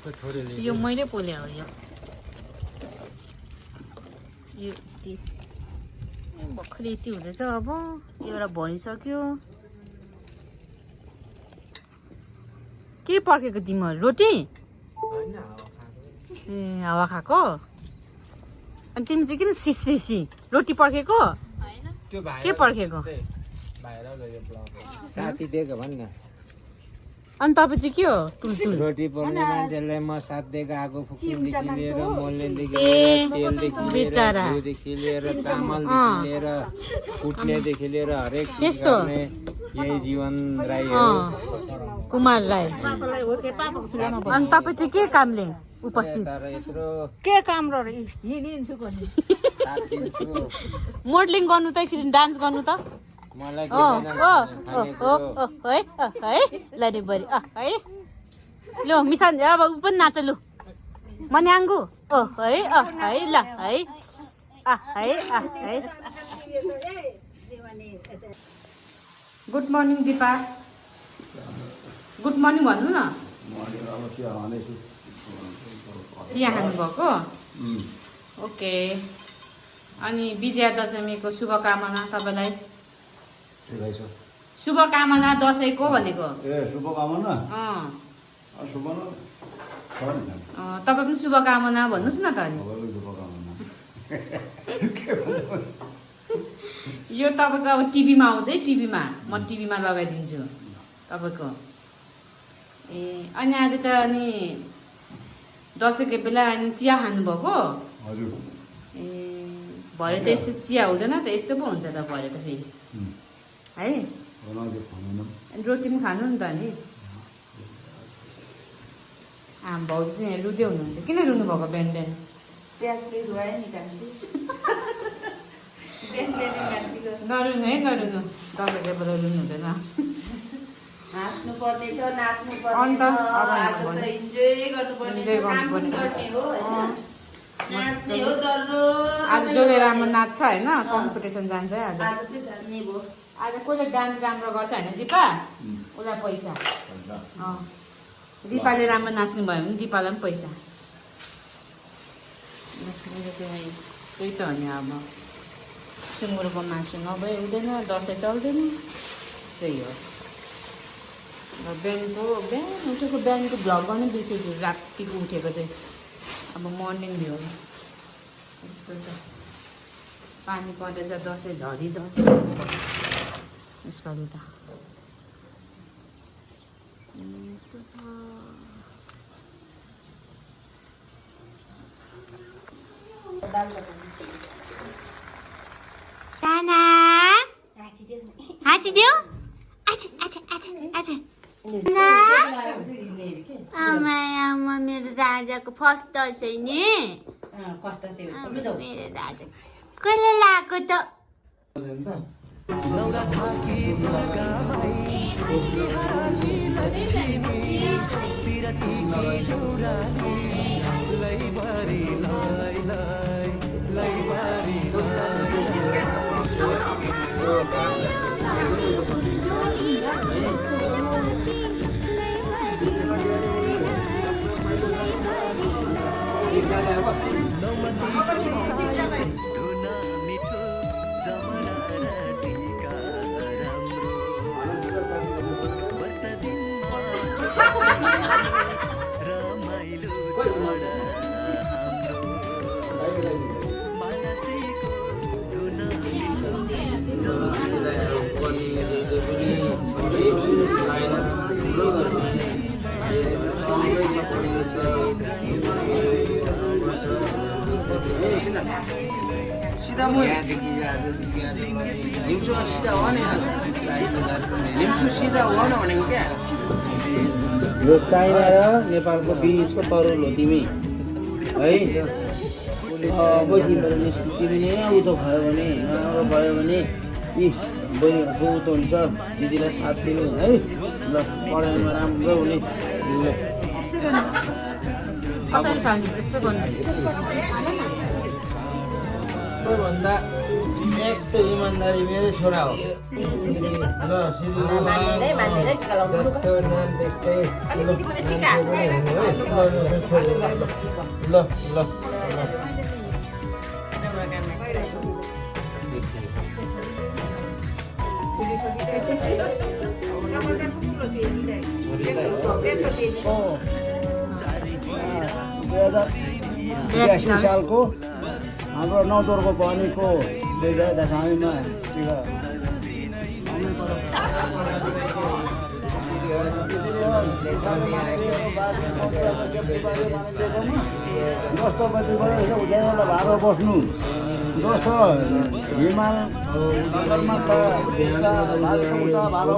यो मैले पोले हो यो भर्खर यति हुँदैछ अब एउटा भनिसक्यो के पर्खेको तिमीहरू रोटी ए हावा खाएको अनि तिमी चाहिँ किन सिसी रोटी पर्खेको के पर्खेको साथी दिएको भन्न अनि तपाईँ चाहिँ के हो टुलटुल रोटी पर्ने मान्छेलाई म साथ दिएको आगो फुक्नेदेखि लिएर मोल्नेदेखि ए लिएर तेलदेखि बेचारा घिउदेखि लिएर चामलदेखि लिएर कुट्नेदेखि लिएर हरेक चिज त्यस्तो गर्ने यही जीवन राई हो कुमार राई अनि तपाईँ चाहिँ के कामले उपस्थित तर यत्रो के काम र साथ दिन्छु मोडलिङ गर्नु त एकचोटि डान्स गर्नु त मलाई है लाने बरी है लु मिसान अब ऊ पनि नाच लु मन्याङ्गु है ल है है good morning Dipa good morning भन्नु न चिया खानुभएको ओके अनि विजया दशमीको शुभकामना तपाईँलाई शुभकामना दसैँको भनेको ए शुभकामना तपाईँ पनि शुभकामना भन्नुहोस् न त अनि यो तपाईँको अब टिभीमा आउँछ है टिभीमा म टिभीमा लगाइदिन्छु तपाईँको ए अनि आज त अनि दसैँको बेला अनि चिया खानुभएको हजुर ए भरे त यस्तो चिया हुँदैन त यस्तो पो हुन्छ त भरे त फेरि है अनि रोटी पनि खानु नि त नि भाउजू चाहिँ यहाँ रुँदै हुनुहुन्छ किन रुनु भएको बिहान बिहान नरुनु है नरुनु दसैँको बेला रुनु हुँदैन हाँस्नु पर्ने छ नाच्नु पर्ने अन्त छ अब आज त इन्जोय गर्नुपर्ने छ काम पनि गर्ने हो हैन नाच्ने हो दर्रो आज जसले राम्रो नाच्छ होइन कम्पिटिसन जान्छ है आज आज चाहिँ जान्ने भयो आज कसले डान्स राम्रो गर्छ होइन दिपा उसलाई पैसा दिपाले राम्रो नाच्नु भयो भने दिपालाई पनि पैसा त्यही त हो नि अब सुँगुरको मासु नभए हुँदैन दसैँ चल्दैन त्यही हो बिहान उठेको बिहानको भ्लग गर्नु बिर्सेछु रातिको उठेको चाहिँ अब मर्निङ भ्यू यस्तो त पानी पर्दैछ दसैँ झरी दसैँ यसपालि त यस्तो छ साना हाँचिदेऊ आमा मेरो राजाको फर्स्ट दसैँ नि मेरो राजा कसले लगाएको त सिधा म हिम्सु सिधा हो नि हिम्सु सिधा हो न भनेको क्या यो चाइना र नेपालको बिचको तरुल हो तिमी है अब तिमीहरू निस्कि तिमी यहाँ उतो भयो भने यी बहिनीहरूको उतो हुन्छ दिदीलाई साथ दिनु है ल पढाइमा राम्रो हुने सबैभन्दा नेक्स्ट इमान्दारी मेरो छोरा हो ल मान्दैन टिका लगाउनु अलिकति पनि टिका ल ल सालको हाम्रो नौदोरको बनेको 2010 भाडो बस्नु दोस्रो हिमाल भाडो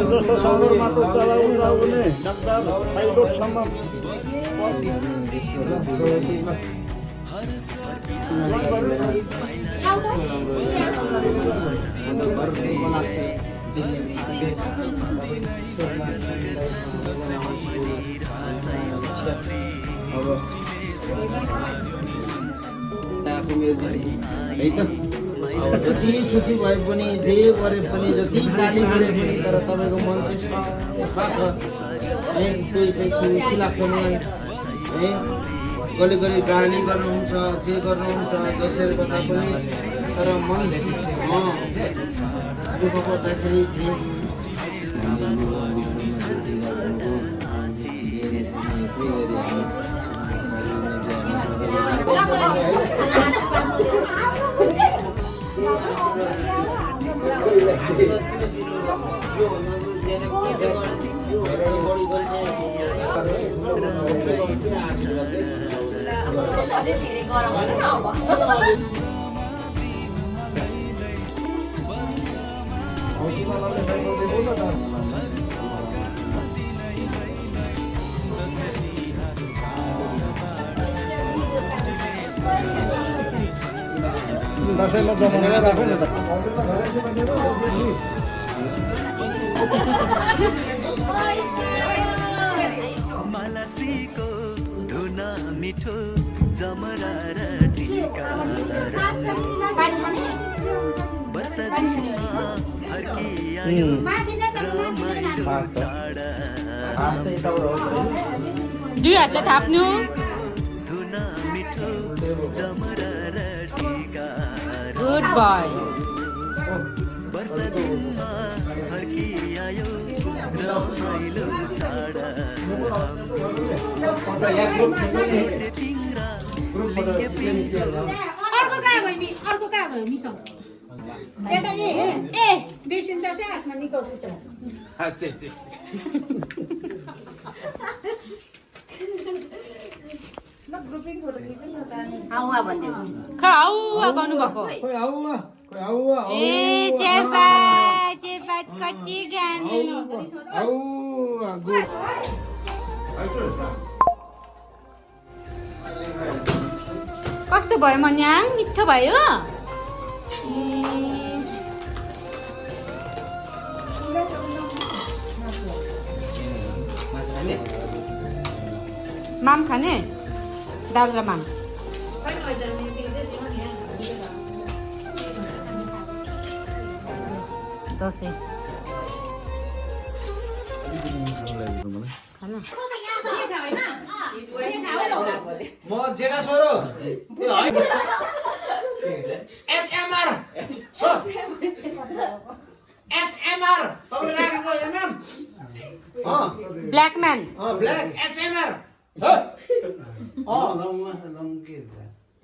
जस्तो सगरमाथा चलाउँदा भने फाइलोटसम्म जति खुसी भए पनि जे गरे पनि जति गाली गरे पनि तर तपाईँको मन चाहिँ सफा छ है त्यही चाहिँ खुसी लाग्छ मलाई है गली गली गाली गर्नुहुन्छ जे गर्नुहुन्छ जसरी गर्दा पनि तर मन दुःख पर्दाखेरि दसैँमा जमाना राख्नु न त मलसीको धुना मिठो जमरा र टिका बसदिनमा फर्किआयो रमाइलो चाडा दुई हातले थाप्नु धुना मिठो जमरा र टिका गुड बॉय बसदिनमा फर्किआयो रमाइलो चाडा अर्को कहाँ गयो मिसो यता ए बिर्सिन्छ से हातमा निको पुत्र ल ग्रुपिङ फोटो खिच्नु न त आउवा भन्दै खाउवा गर्नु भएको खोइ आउवा ए चेपा चेपा कच्ची गानी आउवा गुड कस्तो भयो मन्याङ मिठो भयो माम खाने दाल र माम दसैँ खाना म जेठा छोरो एसएमआर एसएमआर तपाईले राखेको यो नाम ब्ल्याकम्यान ब्ल्याक एसएमआर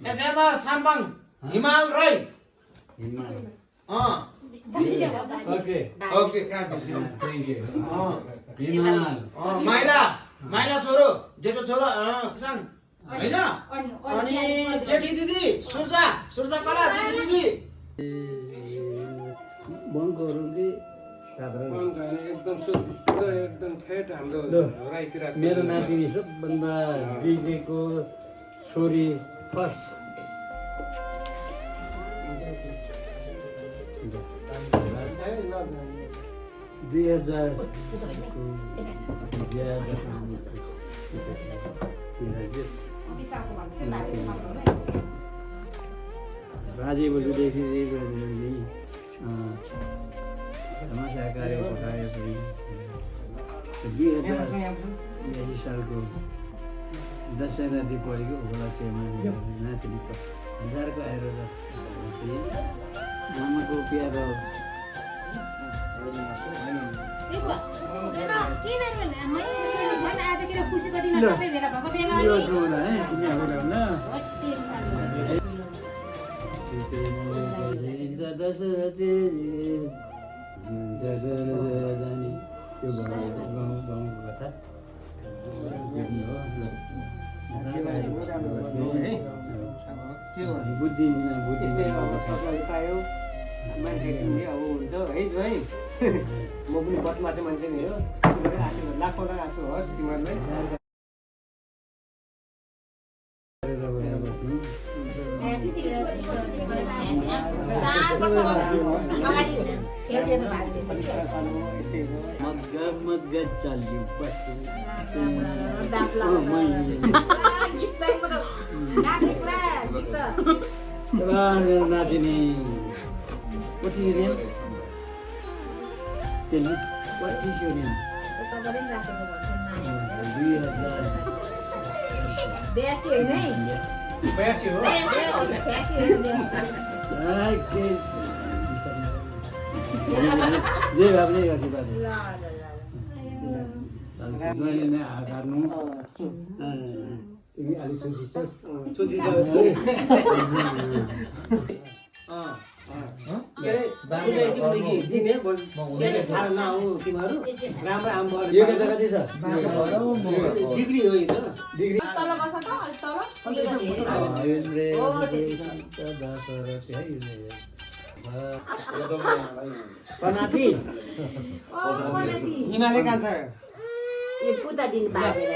एसएमआर साम्बाङ हिमाल Rai okay okay thank you हिमाल माइला माइला छोरो जेठो छोरो किसान होइन अनि जेठी दिदी सुर्जा सुर्जा कला जेठी दिदी बङ्कहरू चाहिँ एकदम ठेट हाम्रो राईतिर मेरो नातिनी सबभन्दा डिजेको छोरी फर्स्ट 2000 राजे बजूदेखि समस्या कार्य पठायो पनि 2082 सालको दशहरा दिपावलीको उपलक्ष्यमा नातिनीको हजारको आएर आमाको प्यारो यो छोरा है दशरथी जाने त्यो गाउँको कथा बुद्धि पायो मान्छे किन्ने अब हुन्छ है जो है म पनि बदमासे मान्छे नै हो आशीर्वाद लाखौँ लाख आशु होस् तिमीहरूलाई मग्गा चल्यो नातिनी कति रेन चल्यो कति रेन 2000 जे भए पनि गर्छु बाबु मैले नै आगार्नु तिमी अलि सोचिछस् के अरे बाबुदेखि दिने थाहा नआऊ तिमीहरू राम्रो आम भयो यो कता कति छ डिग्री हो यो त डिग्री तल बस त अलि तल पनाथी हिमालय कान्छ यो पुता दिन बाजेर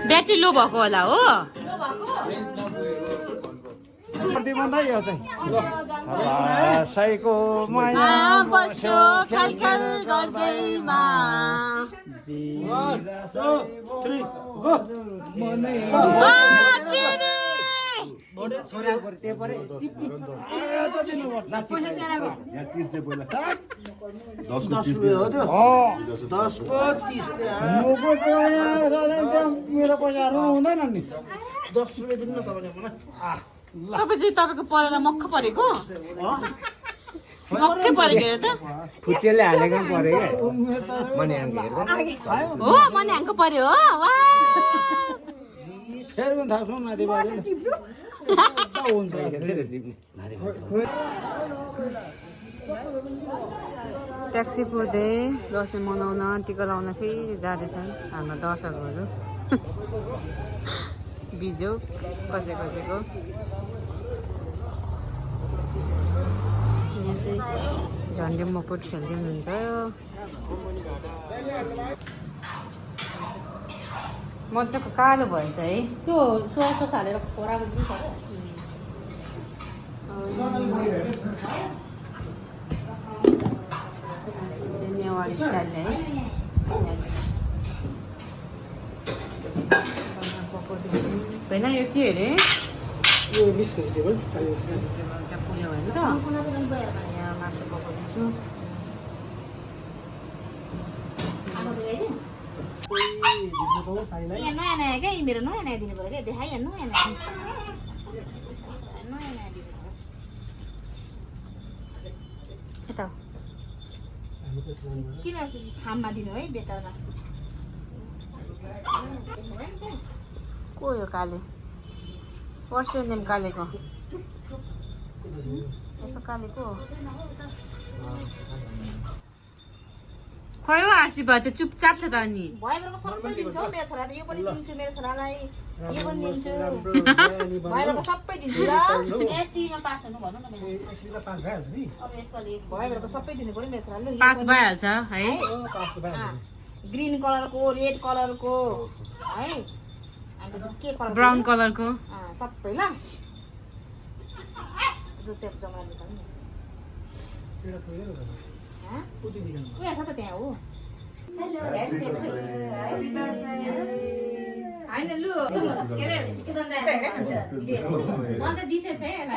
ब्याट्री लो भएको होला हो प्रतिबन्ध यो चाहिँ साईको बस्यो ख्याल गर्दैमा मेरो पैसाहरू हुँदैन नि 10 रुपियाँ दिनु न तपाईँले मलाई तपाईँ चाहिँ तपाईँको परेर मक्ख परेको मक्कै परेको हेर त फुच्चेले हालेको पऱ्यो क्या मनी हो मनी हाङको पर्यो हो वा फेरि पनि थाहा छ माथि बाजे ट्याक्सी कुर्दै दसैँ मनाउन टिका लाउन फेरि जाँदैछन् हाम्रो दर्शकहरू बिजो कसै कसैको यहाँ चाहिँ झन्डे मकुट खेल्दै हुनुहुन्छ मजाको कालो भएछ है त्यो सोया सस हालेर खोराको पनि छ नेवारी स्टाइल है स्न्याक्स होइन यो के अरे यो मिक्स भेजिटेबल चाइनिज त्यहाँ पुग्यो भने त यहाँ मासु पकाउँदैछु यहाँ नयाँ नयाँ क्या मेरो नयाँ नयाँ दिनु पऱ्यो क्या देखाइ यहाँ नयाँ नयाँ नयाँ नयाँ दिनु पऱ्यो यता किन खाममा दिनु है बेकारमा को यो काले पर्सि नेम कालेको यस्तो कालेको खै हो आरसी भयो त्यो चुपचाप छ त अनि भएबरको सबै दिन्छु हौ मेरो छोरा त यो पनि दिन्छु मेरो छोरालाई यो पनि दिन्छु भएबरको सबै दिन्छु ल एसीमा पास हुनु भन्नु न एसीमा पास भइहाल्छ नि अब यसपालि भएबरको सबै दिनु पर्यो मेरो छोराले पास भइहाल्छ है पास त भइहाल्छ ग्रीन कलरको रेड कलरको है अन्त के कलर ब्राउन कलरको सबै ल जुत्ताको जमाना निकाल्नु एउटा खोलेर त कुटी निकाल्नु उयो छ त त्यहाँ हो होइन लु के अरे सुगन्धा अन्त दिसे चाहिँ ल